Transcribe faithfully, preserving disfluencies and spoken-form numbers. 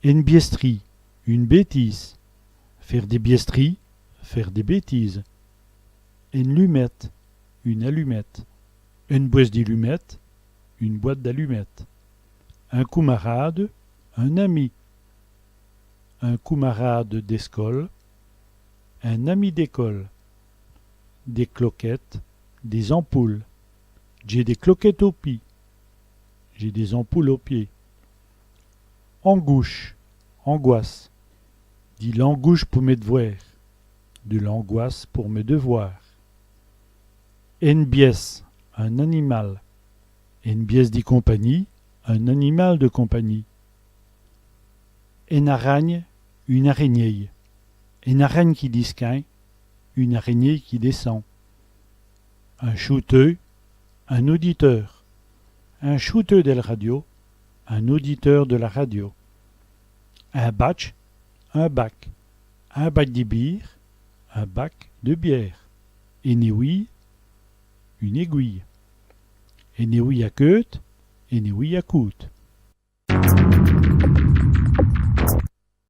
Ène bièstrîye, une bêtise. Fé dès bièstrîyes, faire des bêtises. Ène lumète, une allumette. Ène bwèsse d'alumètes, une boîte d'allumettes. In coumarâde, un ami. In coumarâde d'èscole, un ami d'école. Dès clokètes, des ampoules. Dj'é dès clokètes aus pîds. J'ai des ampoules aux pieds. Angouche, angoisse. Di l'angouche pou mès d'vwârs. De l'angoisse pour mes devoirs. Ène bièsse, un animal. Ène bièsse di compagnîye, un animal de compagnie. Ène aragne, une araignée. Ène aragne qui diskind, une araignée qui descend. In choûteû, un auditeur. In choûteû dèl radio, un auditeur de la radio. In batch, un bac. In batch di bîre, un bac de bière. Ène èwîye, une aiguille. Ène èwîye a keûde, une aiguille à coudre.